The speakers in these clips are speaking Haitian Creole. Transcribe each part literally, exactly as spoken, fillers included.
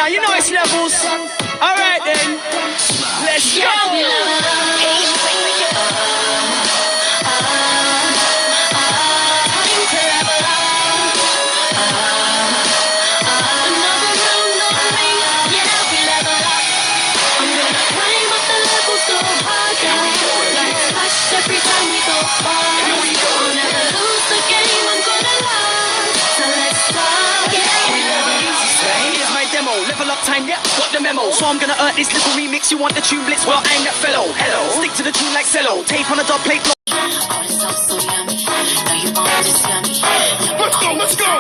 You know it's levels. Alright then. Let's go. Every time we go far, I'll never lose the game. I'm gonna love. So let's go. Yeah. Here's my demo, level up time, yeah, got the memo. So I'm gonna earn this little remix. You want the tune blitz? Well, I ain't that fellow. Hello, stick to the tune like cello. Tape on a dub plate. Oh, this sauce so yummy. Now you want this yummy. Let's go, let's go.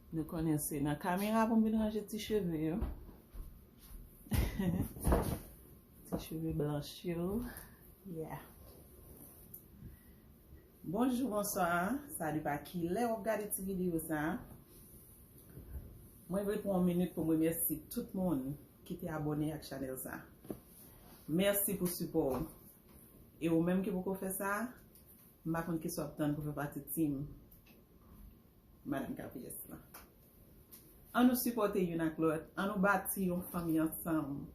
Nou konnen se nan kamera pou m vin ranje ti cheve yo. Ti cheve blanch yo. Yeah. Bonjou, bonswa. Sa depann kilè w ap gade ti videyo sa. Mwen vle pran yon minit pou m remèsye tout moun ki te abòne ak chanèl sa. Mèsi pou sipò w. E ou menm ki poko fè sa, m pa konn kisa w ap tann pou fè pati team Madanm K P S lan. An nou sipòte youn ak lòt, an nou bati yon fanmi ansanm.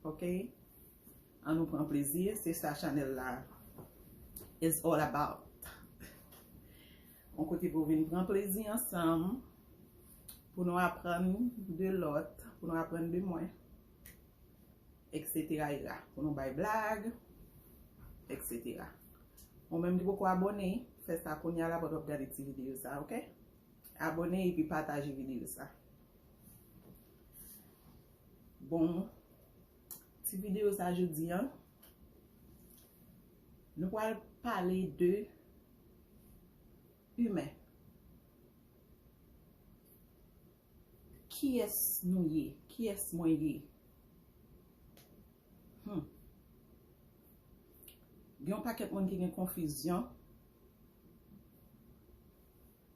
Oke? An nou pran plezi, se sa chanèl la is all about. Yon kote pou vin pran plezi ansanm, pou nou aprann de lòt, pou nou aprann de mwen, et cetera era. Pou nou bay blag, et cetera. Ou menm ki poko abòne, fè sa kounye a la pandan w ap gade ti videyo sa, oke? Abòne epi pataje videyo sa. Bon, ti videyo sa jodi a, nou pral pale de imen. Kiyès nou ye? Kiyès mwen ye? Hmm. Gen yon pakèt moun ki gen konfizyon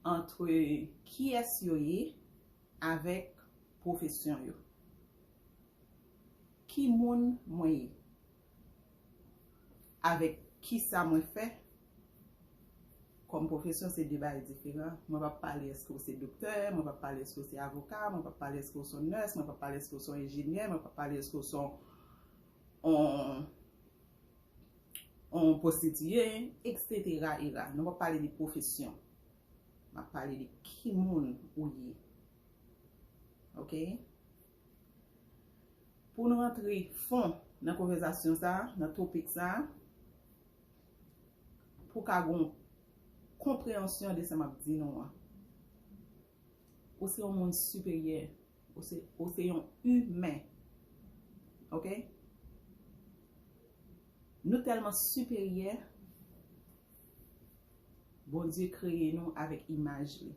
antre kiyès yo ye avèk pwofesyon yo. Ki moun mwen ye? Avèk kisa mwen fè? Kòm pwofesyon, se de bagay diferan. Mwen p ap pale èske w se doktè, mwen p ap pale èske w se avoka, mwen p ap pale èske w se yon nès, mwen p ap pale èske w se yon enjenyè, mwen p ap pale èske w se yon, yon, yon pwostitiye, et cetera era. Nou p ap pale de pwofesyon. M ap pale de ki moun ou ye. Oke? Pou nou rantre fon nan konvèsasyon sa, nan topik sa, pou ka gon konpreyansyon de sa m ap di nou an. Ou se yon moun siperyè. Ou se, ou se yon imen. Oke? Nou tèlman siperyè, Bondye kreye nou avèk imaj li.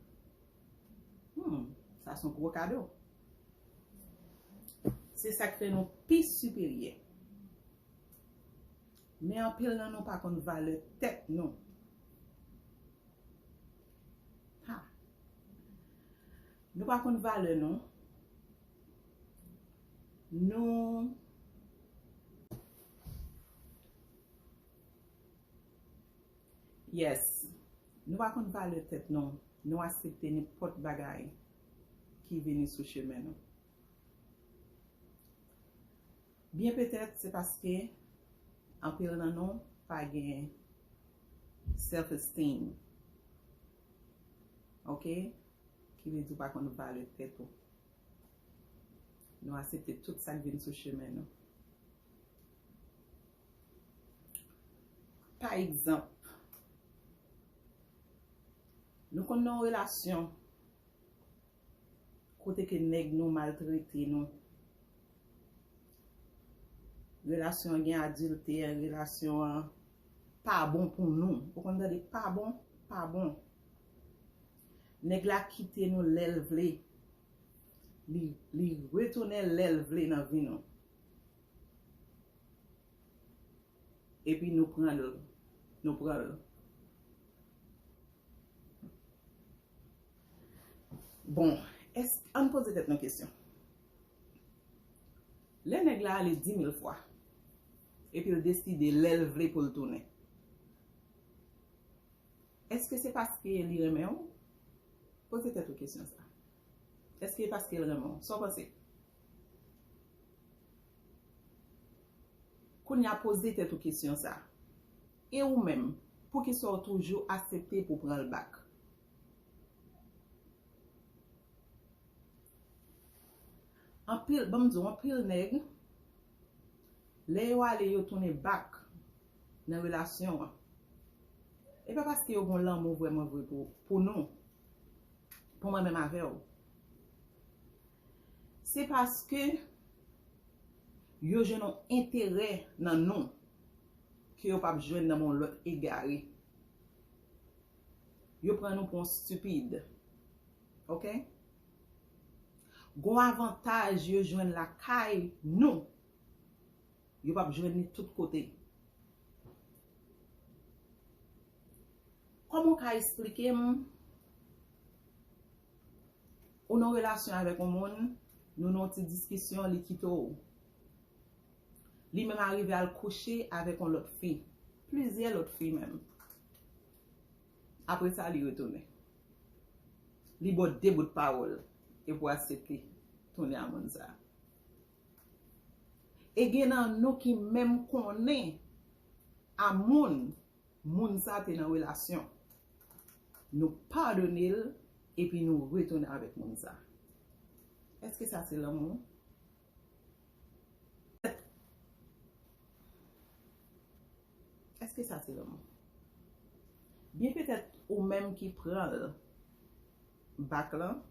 Hmm, sa se yon gwo kado. Se sa k fè nou pi siperyè. Men anpil nan nou pa konn valè tèt nou. Ha. Nou pa konn valè nou. Nou, yes. Nou pa konn valè tèt nou. Nou aksepte nenpòt bagay ki vini sou chemen nou. Byen petèt, se paske anpil nan nou pa gen self-esteem. Oke? Ki vle di w pa konn valè tèt ou. Nou aksepte tout sa k vin sou chemen nou. Pa egzanp, nou konn nan yon relasyon kote ke nèg nou maltrete nou. Relasyon an gen adiltè, relasyon an pa bon pou nou. Ou konn tande pa bon, pa bon. Nèg la kite nou lè l vle. Li, li retounen lè l vle nan vi nou. Epi nou pran l. Nou pran l. Bon, èske, ann poze tèt nou kesyon. Lè nèg la ale di mil fwa, epi l deside lè l vle pou l tounen, èske se paske li renmen w? Poze tèt ou kesyon sa. Èske e paske l renmen w? Sa w panse? Kounye a poze tèt ou kesyon sa. E ou menm, poukisa w toujou aksepte pou pran l bak? Anpil, ban m di w, anpil nèg, lè yo ale, yo tounen bak nan relasyon an. E pa paske yo gen lanmou vrèman vre pou, pou nou, pou mwen menm avè w. Se paske yo jwenn yon enterè nan nou ke yo p ap jwenn nan men yon lòt egare. Yo pran nou pou yon stipid. Oke? Gon avantaj yo jwenn lakay nou, yo p ap jwenn li tout kote. Kòman w ka eksplike m ou nan relasyon avèk yon moun, nou nan yon ti diskisyon, li kite w. Li menm arive al kouche avèk yon lòt fi. Plizyè lòt fi menm. Apre sa, li retounen. Li ba w de bout pawòl epi w aksepte tounen a moun sa. E gen nan nou ki menm konnen a moun, moun sa te nan relasyon. Nou padone l epi nou retounen avèk moun sa. Èske sa se lanmou? Èske sa se lanmou? Byen petèt ou menm ki pran l bak lan,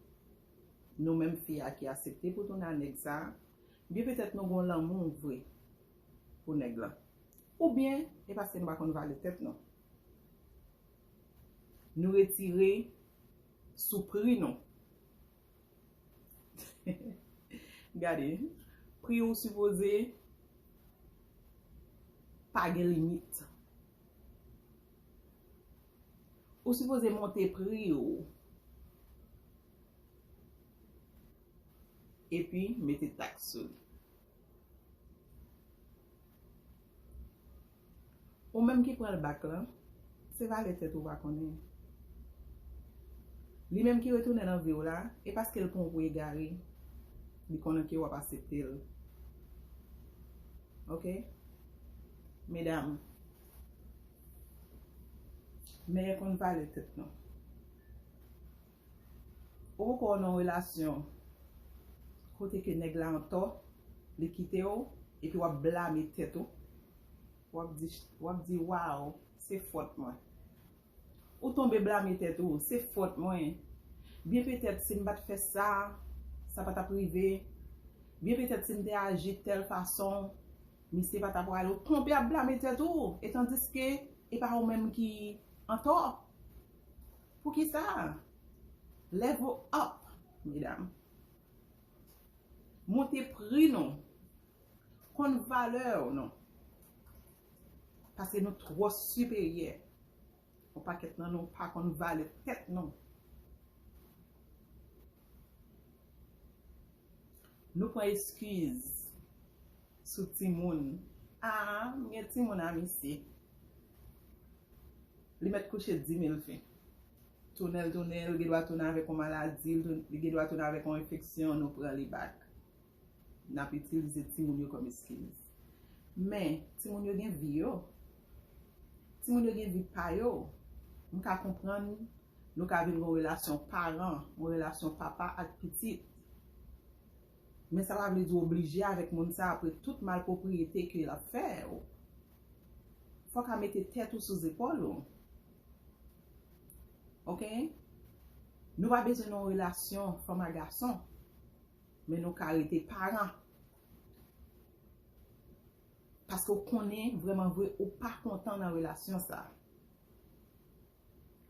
nou menm fi a ki aksepte pou tounen a nèg sa, byen petèt nou gon lanmou vre pou nèg lan. Oubyen, e paske nou pa konn valè tèt nou. Nou retire sou pri nou. Gade, pri ou sipoze pa gen limit. Ou sipoze monte pri ou. Epi mete taks sou li. Ou menm ki pran l bak lan, se valè tèt ou pa konnen. Li menm ki retounen nan vi w la, e paske l pran w pou egare, li konnen ke w ap aksepte l. Oke? Medam, mèyè konn valè tèt nou. Ou poko nan yon relasyon kote ke nèg la antò, li kite w, epi w ap blame tèt ou. W ap di, w ap di, waw, se fòt mwen. Ou tonbe blame tèt ou, se fòt mwen. Byen petèt si m pa t fè sa, sa pa t ap rive. Byen petèt si m te aji tèl fason, misye pa t ap prale. Ou tonbe ap blame tèt ou, etandiske e pa ou menm ki antò. Poukisa? Level up, medam. Monte pri nou. Konn valè nou. Paske nou twò siperyè. Yon pakèt nan nou pa konn valè tèt nou. Nou pran eskiz sou timoun. A, m gen timoun a misye. Li mèt kouche di mil fi. Tounen l, tounen l, li gendwa tounen avèk yon maladi, li tou-, li gendwa tounen avèk yon enfeksyon, nou pran li bak. N ap itilize timoun yo kòm eskiz. Men, timoun yo gen vi yo. Timoun yo gen vi pa yo. M ka konprann nou ka vin gen yon relasyon paran, yon relasyon papa ak pitit. Men sa pa vle di w oblije avèk moun sa apre tout malpwopriyete ke l ap fè w. Fò w ka mete tèt ou sou zepòl ou. Oke? Nou pa bezwen nan yon relasyon fanm a gason. Men nou ka rete paran. Paske w konnen vrèman vre ou pa kontan nan relasyon sa.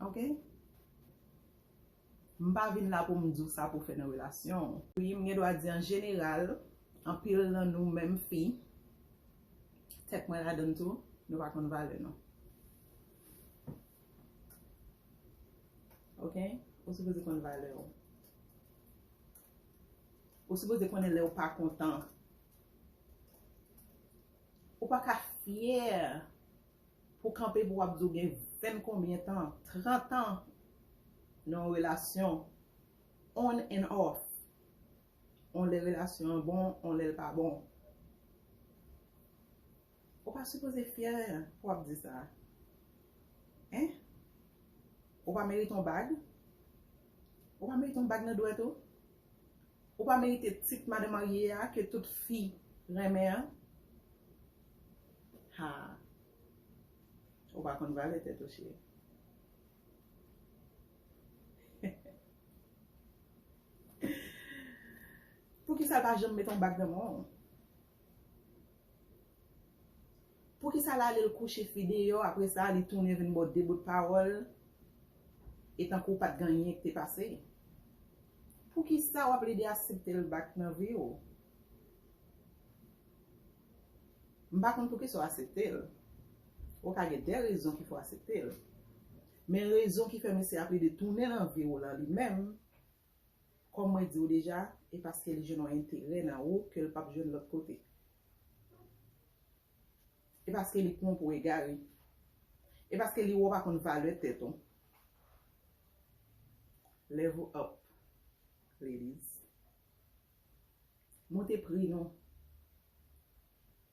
Oke? M pa vin la pou m di w sa pou w fè nan relasyon w. Wi, m gen dwa di an jeneral, anpil nan nou menm fi, tèt mwen ladann tou, Nou pa konn valè nou. Ok? Ou sipoze konn valè w. Ou sipoze konnen lè w pa kontan. Ou pa ka fyè pou kanpe pou w ap di w gen venn konbyen tan, trant an nan yon relasyon on and off. On lè relasyon an bon, on lè l pa bon. Ou pa sipoze fyè pou w ap di sa. Hein? Ou pa merite yon bag? Ou pa merite yon bag nan dwèt ou? Ou pa merite tit madan marye a ke tout fi renmen an? Ha. Ou pa konn valè tèt ou, cheri. Poukisa l pa janm met yon bag nan men w? Poukisa l ale l kouche fi deyò, apre sa li tounen vin ba w de bout pawòl, e tankou w pa t gen anyen ki te pase? Poukisa w ap plede aksepte l back nan vi w? M pa konn poukisa w aksepte l. Ou ka gen de rezon ki fè w aksepte l. Men rezon ki fè mesye a plede tounen nan vi w lan li menm, kòm mwen di w deja, e paske li jwenn yon enterè nan ou ke l p ap jwenn lòt kote. E paske li pran w pou egare. E paske li wè w pa konn valè tèt ou. Level up, ladies. Monte pri nou.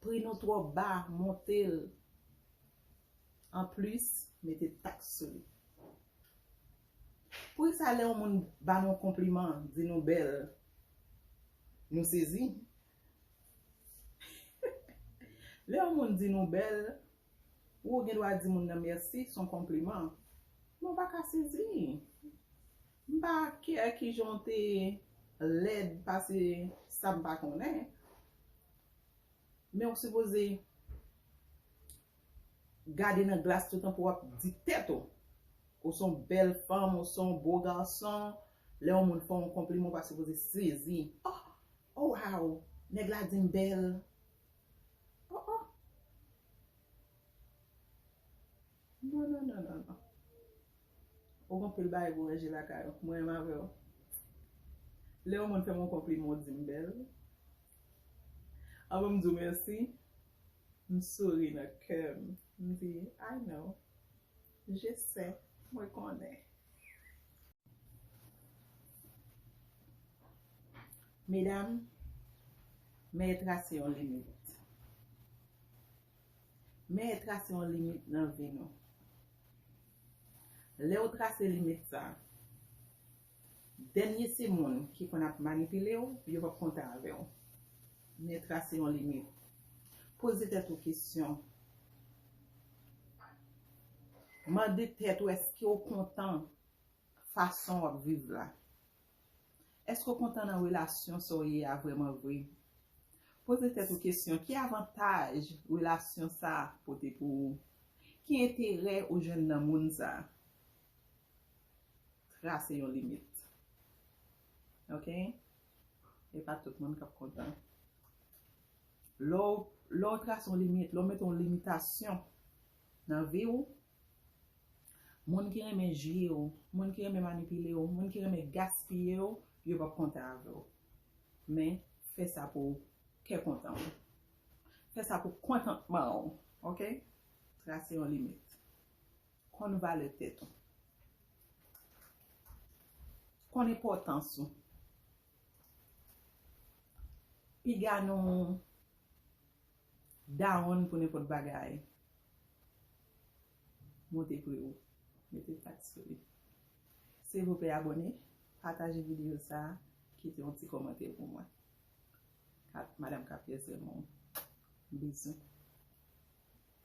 Pri nou twò ba, monte l. Anplis, mete taks sou li. Poukisa lè yon moun ba nou yon konpliman, di nou bèl, nou sezi? Lè yon moun di nou bèl, ou gen dwa di moun nan mèsi, se yon konpliman. Men w pa ka sezi. M pa kè kijan w te lèd pase sa m pa konnen. Men w sipoze gade nan glas toutan pou w ap di tèt ou. Ou se yon bèl fanm, ou se yon bo gason. Lè yon moun fè w yon konpliman, ou pa sipoze sezi. Oh, oh wow, nèg la di m bèl. Oh, oh. Non, non, non, non, non. Ou gen anpil bagay pou ranje lakay ou. Mwen menm avè w. Lè yon moun fè m yon konpliman, ou di m bèl. Anvan m di w mèsi, m souri nan kè m. M di, I know. Je sais. Mwen konnen. Medam, men trase yon limit. Men trase yon limit nan vi nou. Lè w trase limit sa, dènye se moun ki konn ap manipile w, yo p ap kontan avè w. Men trase yon limit. Poze tèt ou kesyon. Mande tèt ou, èske w kontan fason w ap viv la? Èske w kontan nan relasyon sa w ye a vrèman vre? Poze tèt ou kesyon, ki avantaj relasyon sa a pote pou ou? Ki enterè ou jwenn nan moun sa a? Trase yon limit. Ok? E pa tout moun k ap kontan. Lè w, lè w trase yon limit, lè w mete yon limitasyon nan vi w, moun ki renmen jwi w, moun ki renmen manipile w, moun ki renmen gaspiye w, yo p ap kontan avè w. Men, fè sa pou kè kontan w. Fè sa pou kontantman w, ok? Trase yon limit. Konn valè tèt ou. Konn enpòtans ou. Piga nou down pou nenpòt bagay. Monte pri ou. Mete taks sou li. Silvouplè abòne, pataje videyo sa a, kite yon ti kòmantè pou mwen. Kat, madanm Kapyès renmen w. Bizou.